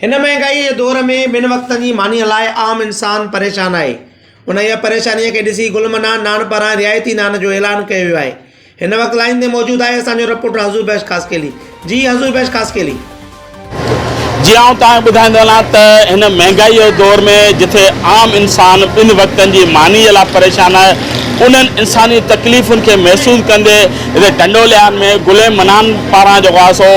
هن مهانگائيء جي دور ۾ ٻن وقتن جي مانيء لاء عام انسان پريشان آهي. انهيء پريشانيء کي ڏسي گل منان نان پاران رعايتي نان جو اعلان ڪيو ويو آهي. هن وقت لائين تي موجود آهي اسان جو رپورٽر حضور بخش خاصخيلي. جي حضور بخش خاصخيلي. جي آئون توهان کي ٻڌائيندو هلان ته هن مهنگائي جي دور ۾ جٿي عام انسان ٻن وقتن جي ماني جي لاء پريشان آهي انهن انساني تڪليفن کي محسوس ڪندي هتي ٽنڊو ليار ۾ گل منان پاران جيڪو آهي سو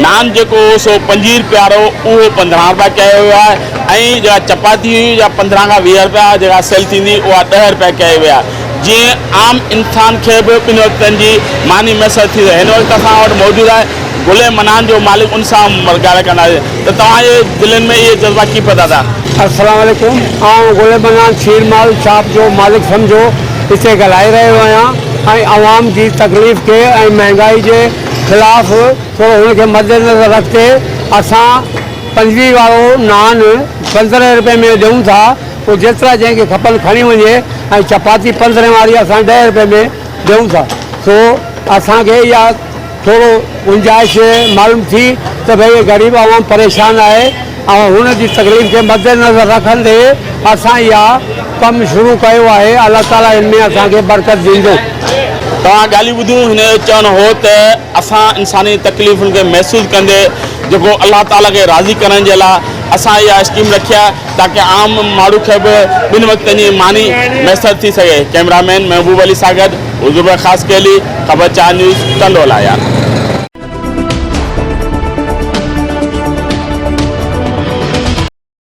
نان جيڪو هو سو پنجيهه رپيا وارو اهو 15 رپيا ڪيو ويو آهي ۽ جيڪا چپاتي هئي جا 15 کان 20 رپيا جيڪا سيل ٿيندي اها 10 رپيا ڪئي وئي آهي جيئن عام انسان کي به ٻن وقتن جي ماني ميسر ٿي سگهي. هن وقت اسان وٽ موجود آهي گل منان جو مالڪ ان سان ڳالهه ڪنداسين ته توهان جي دلين ۾ اهي جذبا ڪيئن پيدا ٿيا؟ السلام عليڪم آئون گل منان شير مال شاپ جو مالڪ سمجهو هتي ڳالهائي رهيو آهيان ۽ عوام جي تڪليف کي ۽ مهنگائي جي خلاف ٿورو هن کي مد نظر رکتي اسان 25 وارو نان 15 رپئي ۾ ڏيون ٿا پوء جيترا جنهن کي کپن کڻي وڃي ۽ چپاتي پندرهين واري اسان ڏهه رپئي ۾ ڏيون ٿا سو اسان کي اها ٿورو گنجائش معلوم ٿي ته ڀئي غريب عوام پريشان آهي ۽ هن جي تڪليف کي مد نظر رکندي اسان اها ڪم شروع ڪيو آهي الله تعالي ان ۾ اسان کي برڪت ڏيندو. توهان ڳالهيون ٻڌيون هن جو چوڻ هو ته اسان انساني تڪليفن کي محسوس ڪندي جيڪو الله تعالي کي راضي ڪرڻ جي لاء اسان اها اسڪيم رکي آهي تاڪه عام ماڻهو کي به ٻن وقتن جي ماني ميسر ٿي سگهي. ڪئميرا مين محبوب علي سان گڏ عزوبه خاصخيلي، خبر چار نيوز، ٽنڊو الايار.